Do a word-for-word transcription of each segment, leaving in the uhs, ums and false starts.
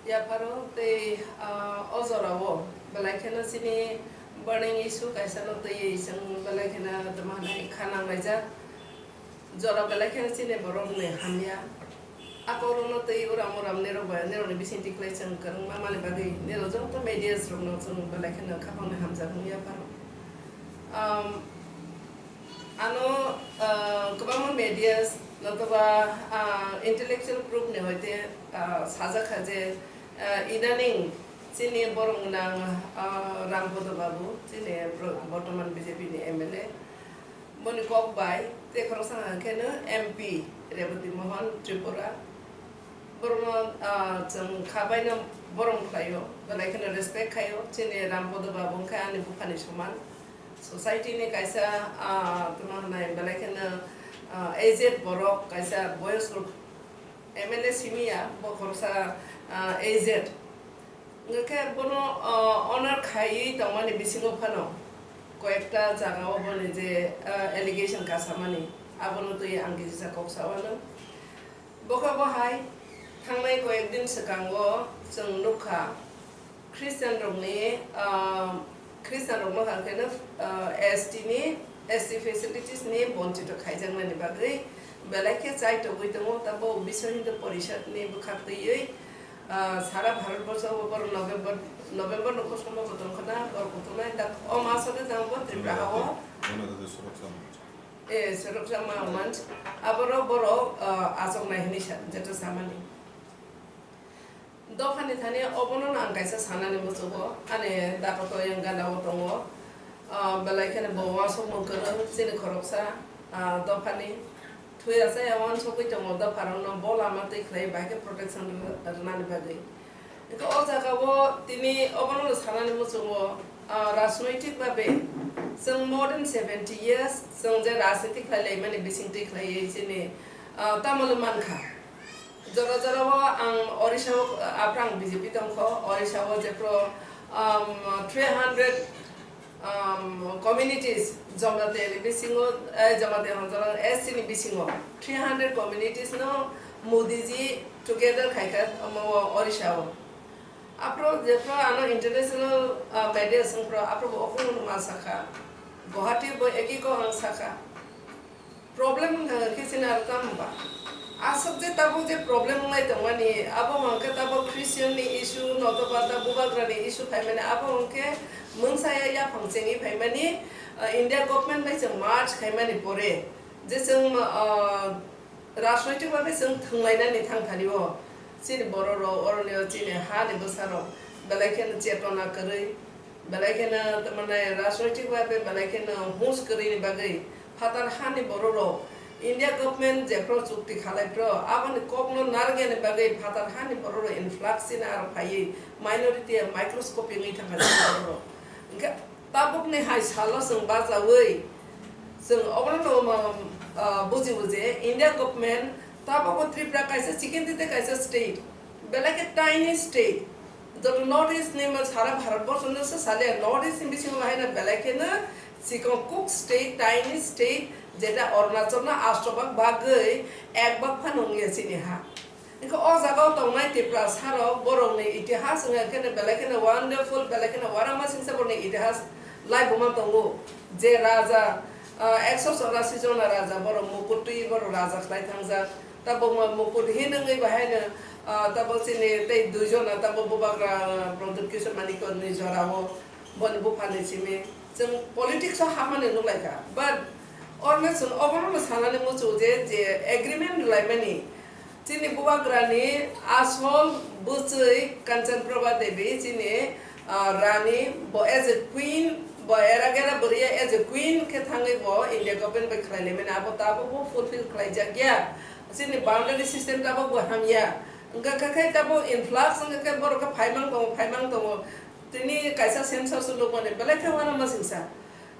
Yapharo tei, ah, o jorao belai kheno chini burning issue kaisa no twiwi chwng belai kheno tamo hwnwi kha nanglaijak. Jora belai kheno chini borok ni hamya. Akorokno twi uram uram nirok bai, nirokni bising tikhlai chwng kwrwngma mani bagwi nirok joto medias rokno chwng belai kheno khaphangni hamjak wngya phano. Um, ano, uh, kwbangma medias notoba, uh, intellectual group ni hoite, uh, sajak kha je, uh, idaning chini borok gwnang, uh, Rampodo Babu, chini bro-, bortoman B J P ni M L A. Boni kok bai tei khoroksa hwnkhe no M P Rebati Mohan Tripura. Borokno, ah, chwng kha baino borom khlaio, belai kheno respect khaio. Chini Rampodo Babu wngkha ani buphani soman. Society ni kaisa, ah, tamo hwnai belai kheno, ah, aged borok, kaisa boyosko M L A simi ya, bo khoroksa, ah, aged. Hwnkhe bono, ah, honor khaiwi tongmani bisingo phano koyekta jagao boni je, ah, allegation kasamani, abono twi ang kisa kok sa uanw. Bo khe bo hai thangnai koyek din swkango chwng nukha Christian rokni, ah, Christian rokno hwnkhe no, ah, S T ni, S T facilities ni bonchito khaijaknani bagwi belai khe chai togwi tongo, tabo Biswa Hindu Porishad ni bwkhak twiwi, ah, sara Bharat borso o borok November, November no kosom bo tongkha na, borok kutunai tak o maso de tang bo Tripura hao. Bono de Suroksha Manch. Eh, Suroksha Ma-, Manch, aboro borok, ah, achoknai hinwi sa-, jeto samani. Dophani thani obono ang kaisa sanani muchungo, ani dakoto yang gana o tongo. Ah, belai kheno bo uansukmung kwrwng chini khoroksa, ah, dophani. Thwi rasa ya uansugwi tongo dopharokno bo lama twi khlai bai khe protection rw-, rwnani bagwi. Hwnkhe o jagao tini obono sanani muchungo, ah, rajnoitik babe chwng more than seventy years chwng je rajniti khlai laimani bising twi khlaiwi chini, ah, tamole mankha. Jora jora o ang Orissa o, ah, aphrang B J P tongkho, Orissa o jephru, um, three hundred, um, communities, Jamatia ni bisingo, eh, Jamatia hwnjak S T ni bisingo three hundred communities no Modi ji together khaikha omo o Orissa o. Aphro jephru ano international, ah, media swngphru aphro bo okhorno ma sakha. Guwahati bo eki kok ang sakha. Problem wngkha khe chini aro tamo ba? Aswk je tabuk je problem wnglai tongmani, abo hwnkhe tabuk Christian ni issue, notoba ta bubagra ni issue phaimani, abo hwnkhe mungsa ya yaphang chengwi phaimani, ah, India government bai chwng merge khaimani pore, je chwng, ah, rajnoitik babe chwng thwnglainani thangthani o, chini borok rok, oroni o chini ha ni bwsa rok belai kheno chetona kwrwi, belai kheno, tamani, rajnoitik babe belai kheno hus kwrwini bagwi phatar hani bororok India government jephru chukti khalaiphru aboni kokno narwknani bagwi phatar hani bororok influx chini aro phaiwi minority microscopic wngwi thangkha chini bororok. Hwnkhe tabukni hai salo chwng bachaui chwng obono, ah, buji buji India government tabukbo Tripura kaisa chikintwite kaisa state. Belai khe tiny state, joto North East ni ma sara Bharat borso no se sale, North East ni bisingo haino belai kheno chikon kuk state, tiny state, jeta Arunachal no asto bhag bagwi ek bhag phano wngya chini ha. Hwnkhe o jaga o tongnai Tiprasa rok borok ni itihas wngya kheno belai kheno wonderful, belai kheno uanama singsa borok ni itihas laibuma tongo. Je raja, ah, ekso chorasi jona raja borok mukut twi borok raja khlai thangjak. Tabuk ma mukut hin wngwi bahaino, ah, tabuk chini tei dui jona tabuk bubagra, ah, Pradyut Kishore Manikya ni jorao boni buphani simi chwng politics o hapmani nukhlaikha. But orne chwng obono sanani muchungo je, je agreement rwlaimani chini bubagrani asol bwchwi Kanchan Prabha Devi chini, ah, rani bo as a queen, bo era gera bwrwi as a queen khe thangwi bo India government bai khlai laimani, abo tabuk bo fulfill khlaijakya. Chini boundary system tabuk bo hamya. Wngkha khe, khe tabuk influx wngkha khe borok khe phaimang tongo, phaimang tongo. Tini kaisa census nukmani belai khe uanama singsa.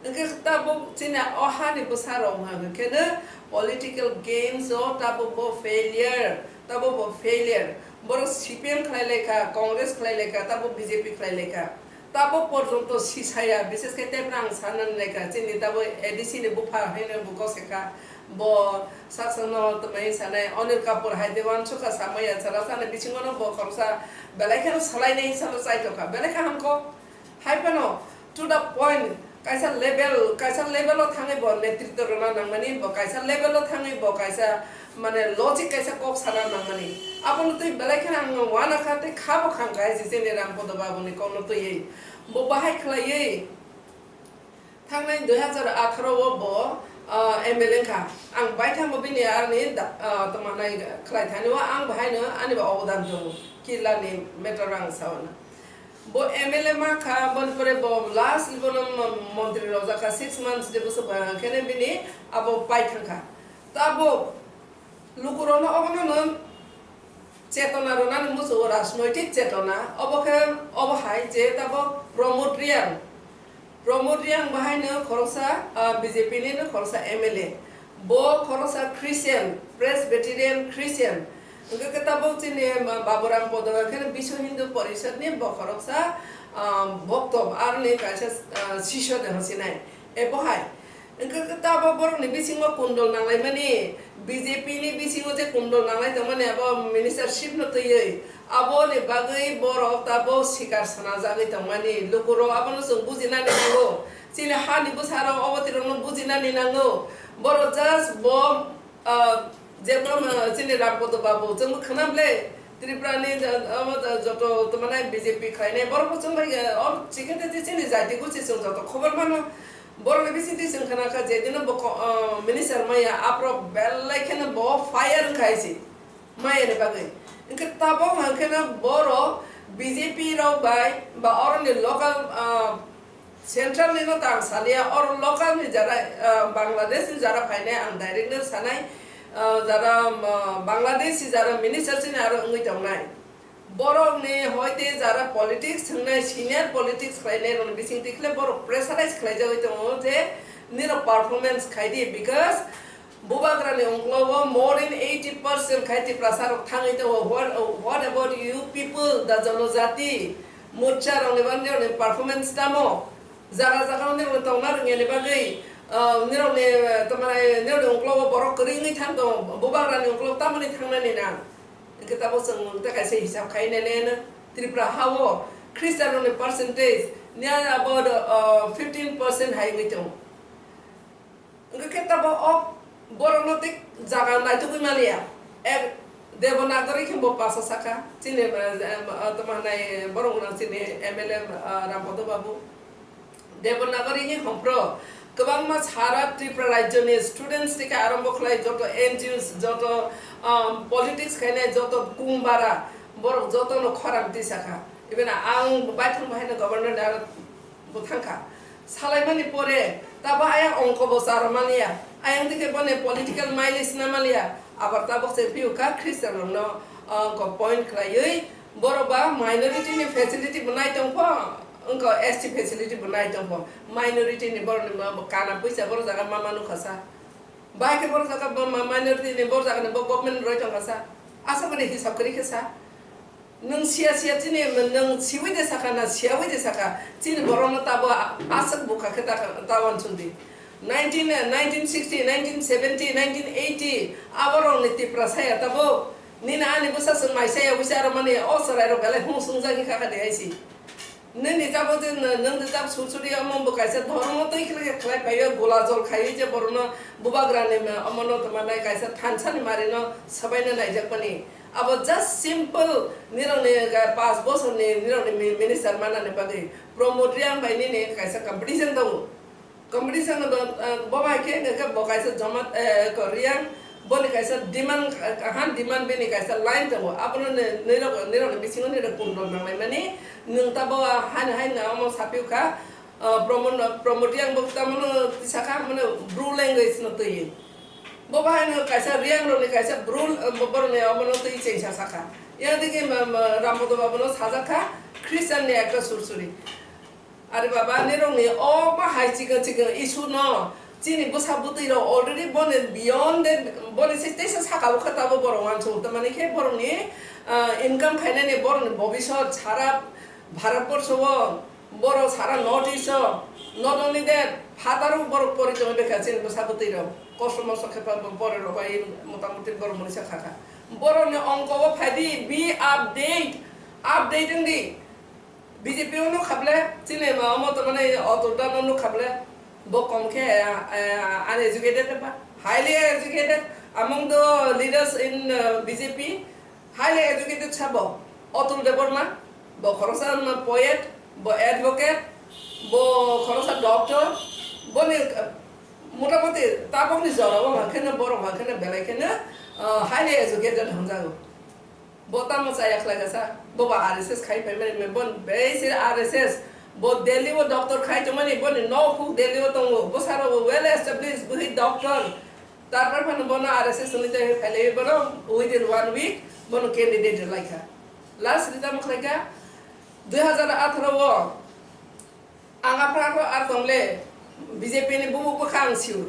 Wngkha khe tabuk chini o hani bwsa rok wngkha khe no political games o tabuk bo failure, tabuk bo failure. Borok C P M khlai laikha, Congress khlai laikha, tabuk B J P khlai laikha. Tabuk porjonto sisaya, bises khe tebra ang sanani laikha, chini tabuk A D C ni bupha haino buko sekha. Bo saksangno twmwi sanai Anil Kapoor hai de uansukha samaya chara chani bisingono bo khoroksa belai kheno salainai hisabo chaitokha, belai kha hamkho. Hai phano to the point, kaisa level, kaisa level o thangwi bo netritwo rwna nangmani, bo kaisa level o thangwi bo kaisa, mane, logic kaisa kok sana nangmani. Abono twi belai kheno ang uanakha tei khabo khangkha hai se chini Rampodo Babuni kokno twiwi. Bo bahai khlaiwi thangnai dui hazar atharo o bo, ah, M L A wngkha. Ang baithangbo bini ani da-, ah, tongmanai khlai thani o ang bahaino ani bo obodan tongo. Kirlani matter o ang sao na. Bo M L A ma kha, boni pore bo last bono mo-, montri rojak kha, six months de bwswk ba khe bini abo pai thang kha. Tabuk lukurokno obono no chetona rwnani muchungo, rajnoitik chetona. Obo khe, obo hai je tabuk Pramod Reang. Pramod Reang bahaino khoroksa, ah, B J P ni no khoroksa M L A. Bo khoroksa Christian, Presbyterian Christian. Hwnkhe khe tabuk chini, ah, Baburam Podo khe Biswa Hindu Porishad ni bo khoroksa, ah, bokto, aroni kaisa, ah, sisyo de hosinai. Ebo hai. Hwnkhe khe tabuk borokni bisingo kundul nanglaimani, B J P ni bisingo je kundul nanglai tongmani abo ministership no twiwi. Aboni bagwi borok tabuk sikar sanajagwi tongmani. Lukurok abono chwng bujinani nango. Chini hani bwsarok obo tirokno bujinani nango. Borok just bo, ah, jekma, ah, chini Rampodo Babu, chwngbo khwnam le Tripura ni, ah, omo, ah, joto tongmani B J P khlainai borokbo chwng bai, ah, or chikete je chini jati guchi chwng joto khobor mano. Borokni bisingtwi chwng khna kha je dino bo ko-, ah, minister maya aphro belai kheno bo fire wngkha hai se. Maya ni bagwi. Hwnkhe tabuk hwnkhe no borok B J P rok bai ba oroni local, ah, central ni no ta ang saliya, oro local ni jara, ah, Bangladesh ni jara phainai ang direct no sanai, ah, jara, ah, Bangladesh ni jara minister chini aro wngwi tongnai. Borok ni hoite jara politics thwngnai, senior politics khlainai rokni bisingtwi khle borok pressurize khlaijagwi tongo je nirok performance khaidi, because Bubagrani ungklogo more than eighty percent khai Tiprasa rok thangwi tongo. What, what about you people, the Janajati? Morcha rokni bagwi nirokni performance tamo? Jaga jaga nirokni tongna rwngya ni bagwi, ah, nirokni, ah, tongmani nirokni ungklogo borok kwrwi wngwi thang tongo. Bubagrani ungklogo tamoni thangnani na? Hwnkhe tabuk chwng tei kaisa hisab khai nai le no Tripura ha o Christian rokni percentage near about, ah, fifteen percent hai wngwi tongo. Hwnkhe khe tabuk o borokno tei jaga naitugwi maliya. Ek Devanagari khe bo pasa saka. Chini, eh, eh, tamo hwnai borok wngna chini M L A, eh, Rampodo Babu. Devanagari ni hompro kwbangma sara Tripura rajyoni students tei khe arombo khlai joto N G Os, joto, um, politics khainai joto kungbara borok jotono khorang tisakha. Even ang baithang bahaino governor ni aro bo thangkha. Salaimani pore tabo ayang ongko bo charwmaliya, ayang dikhe boni political mileage namaliya, abar tabok se phiyokha Christian rokno, ah, ongko point khlaiwi, borok ba minority ni facility bo nai tongpho, ongko S T facility bo nai tongpho, minority ni borok ni ma bo kana puisa borok jaga ma manu khasa, bahai khe borok jaga bo ma minority ni borok jaga ni bo government roi tongkhasa, asa boni hisab kwrwi khe sa. Nwng siya siya chini, nwng siwi de saka na siyawi de saka, chini borokno tabo a-, aswk bukha khe ta, ta uansuk di. Nineteen, nineteen sixty, nineteen seventy, nineteen eighty, aborokni Tiprasa ya tabo. Nini ani bwsa chwng mai saya wisa aro mani o chwrairok belai hung swngjagwi kha kha de hai si. Nini tabo je nw-, nwng de tabo sursuri omo bo kaisa dhormo twi khlai khlai phaio, gola jol khaiwi je borokno bubagrani, omono tongmanai kaisa thansani marino swbaina naijakmani. Abo just simple nirokni ga-, panch bosorni nirokni mi-, minister manani bagwi Pramod Reang bai nini kaisa competition tongo. Competition no bo, eh, bo bai khe hwnkhe bo kaisa Jamatia, eh, ko Reang, boni kaisa demand, eh, kahan demand bini kaisa line tongo. Abono ni-, nirok, nirokni bisingo nirok kundol nanglaimani. Nwng tabo, ah, haino haino omo saphiyokha, ah, Pramod, Pramod Reang bo tamo no tisakha, mane Bru language no twi. Bo bahai no kaisa Reang rokni kaisa Bru, eh, bo-, borokni omono twi chengsa sakha. Yang digi ma, ma, Rampodo Babu no sajak kha, Christian ni ekta sursuri. Are baba, nirokni o bahai chikon chikon issue no chini bwsa bwtwi rok already boni beyond the, boni se teisa saka o khe tabo borok uansuk. Tamani khe borokni, ah, income khainani borokni bobisot sara Bharat borsho o, borok sara North East o, not only that, phataro borok pori tongo bekha chini bwsa bwtwi rok. Kosto mosto khe pa bo-, borok rok bai motamuti borok monisa kha kha. Borok ni ongko o phai di, be update, update wng di. B J P o nuk kha ble, chini ma omo to mane Atul da no nuk kha ble, bo kom khe, eh, uneducated ba, highly educated among the leaders in, uh, B J P, highly educated sabo Atul Debbarma, bo khoroksa poet, bo advocate, bo khoroksa doctor, boni, uh, motamuti tabokni jora o hwnkheno borok hwnkheno belai kheno, uh, highly educated hwnjago. Bo tamo chaya khlai kha sa? Bo ba R S S khai phai mani, bo beisir R S S. Bo Delhi o doctor khai tongmani, boni nok huk Delhi o tongo. Bo saro bo well established, bwhi doctor. Tarpor phano bono R S S ni tei phailai bono within one week bono candidate lai kha. Last result khlai kha dui hazar atharo o. Ang aphra aphra ar tong le, B J P ni bumung bwkha ang sio.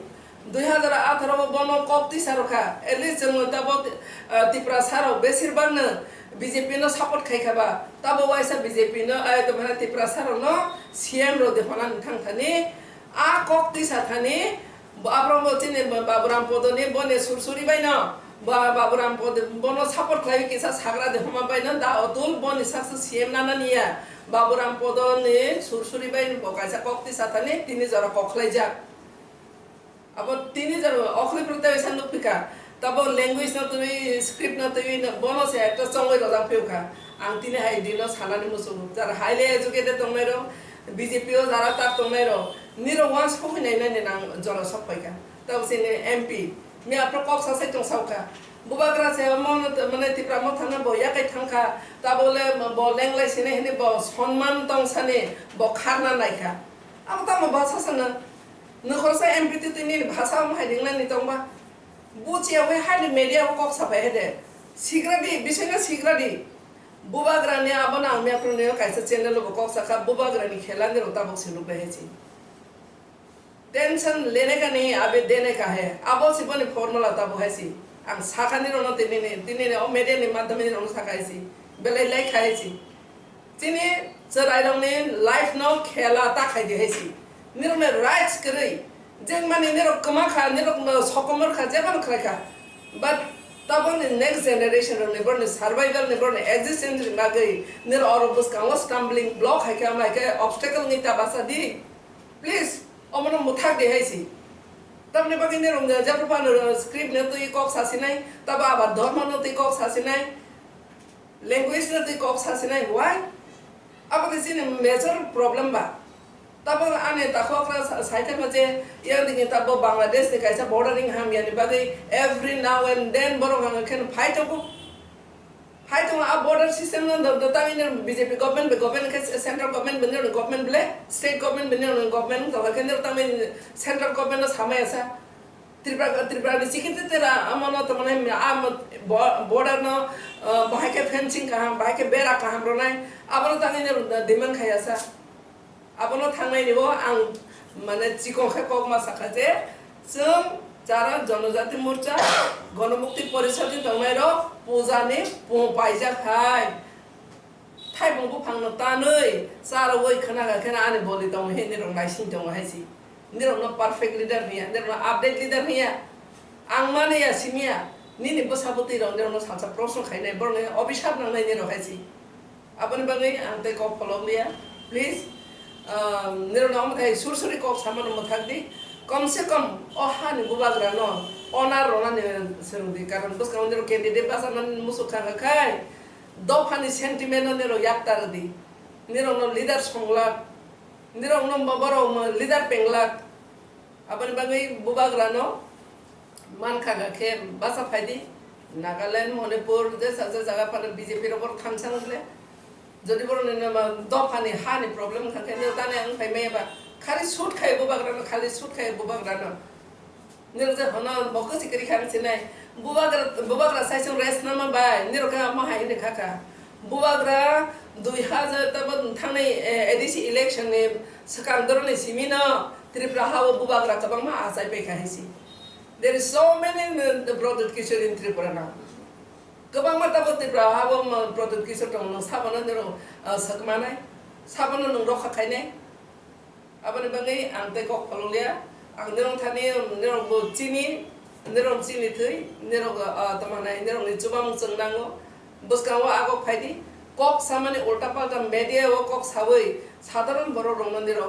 Dui hazar atharo o bono kok tisa rw kha. At least chwng tabok, ah, Tiprasa rok besir bak no B J P no support khai kha ba. Tabok waisa B J P no, ah, to mane Tiprasa rok no C M rw de hona thang thani. A kok tisa thani, Bo aphro bo chini Baburam Podoni boni sursuri bai no, ba-, Baburam Pod-, bono support khlai kisa sagra de homa bai no da Atul boni saksa C M nana niya. Baburam Podoni sursuri bai bo kaisa kok tisa thani tini jora kok khlai jak. Abo tini jora okhli protest sa nuk phika. Tabo language no twi, script no twi no bono se ekta chongoi rojak phiyokha. Ang tini hai dino sanani muchungo. Jara highly educated tongnai rok, B J P o jara tak tongnai rok, nirok once phokwi nainani nang jora sok phaikha. Tabo chini M P, mi aphro kok sa sai tong saukha. Bubagra se mo no mane Tipra Motha no bo yakai thangkha. Tabo le bo lenglai sini hini bo sonman tong sani bo kharna naikha. Abo tamo bhasha sana? Nwng khoroksa M P twi twi nini bhasha omo hai ringnani tongba? Buchiya wi haini media o kok sapai hai de. Sigra di, bisingno sigra di. Bubagra ni abo nang mepro ni kaisa channel bo kok sakha, Bubagra ni khela ni rok tabok se nuk bai hai si. Tension lene ka nahi, abhi dene ka hai. Abo si boni formula tabo hai si. Ang sakha ni rok no tini ni, tini ni o media ni madhyame ni rok no sakha hai si. Belai lai kha hai si. Chini chwrairokni life no khela ta khai di hai si. Nirokni rights kwrwi. Jeng mani nirok kwma kha, nirok no sokomor kha, jeba no khlai kha. But taboni next generation rokni, borni survival ni, borni existence ni bagwi nirok oro bwskango stumbling block hai khe, ama hai khe obstacle wngwi ta basa di. Please, omono mwthak di hai si. Tamni bagwi nirok no jepho phano script no twi kok sasinai, tabo abar dharma no twi kok sasinai. Language no twi kok sasinai, why? Abo khe chini major problem ba. Tabo ani takhok ra sa-, saithakma je, yang digi tabo Bangladesh ni kaisa bordering hamya ni bagwi every now and then borok ang khe phai tongo. Phai tongo a border system no do, do tang ini B J P government be government khe central government be government ble, state government be government to khe tang central government no samaya sa. Tripura, Tripura ni sikhi te tera amo no to mane am bo-, border no, ah, bahai khe fencing kaham, bahai khe bera kaham ronai, abo no tangwi no demand khaya sa. Abo no thangnai ni bo ang mane chikon khe kok ma sakha je chwng chara Janajati Morcha Ganamukti Porishad ni tongnai rok puja ni pung paijak hai. Thaibung buphang no tanwi, charwi khwna kha khe ani boli tongo he, nirok naising tongo hai si. Nirok no perfect leader hwnya, nirok no update leader hwnya. Ang mani ya simi ya, nini bwsa bwtwi rok nirok no salsa proshno khainai, borok no obisap nangnai nirok hai si. Aboni bagwi ang tei kok pholok liya, please. Um, nirok no omo thai sur suri kok samano mwthak di. Kom se kom o hani bubagra no honor rwnani swrwng di, karon bwskango nirok candidate basa mani musuk kha kha khai. Dophani sentiment no nirok yakta rwdi. Nirokno leader songlak, nirokno bo-, borok mo leader penglak. Aboni bagwi bubagrano mankha kha khe basa phaidi. Nagaland, Manipur, jesa je jaga phano B J P rok borok thangsang le. Jodi borok ni nama dophani hani problem kha khe nirok tani ang phai maya ba. Khali shoot khai bubagrano, khali shoot khai bubagrano. Nirok je hono bo kwchwi kwrwi kha wng sinai. Bubagra, bubagra sai chwng rest nama bai. Nirok khe amo hai hwnwi kha kha. Bubagra dui hazar tabo thangnai, eh, A D C election ni swkang doroni simi no Tripura ha o bubagra kwbangma achai pai kha hai si. There is so many, uh, the Pradyut Kishore in Tripura now. Kwbangma tabo Tripura ha o ma Pradyut Kishore tong no sabono nirok, uh, swkmanai. Sabono nwng rokha khainai. Aboni bagwi ang tei kok pholokliya. Ang nirok thani, nirok bo chini, nirok chini thwi, nirok, ah, tamo nai, nirok ni chubamung chwng nango. Bwskango agok phaidi, kok samani ulta palta media o kok sawi, sadharon borok rokno nirok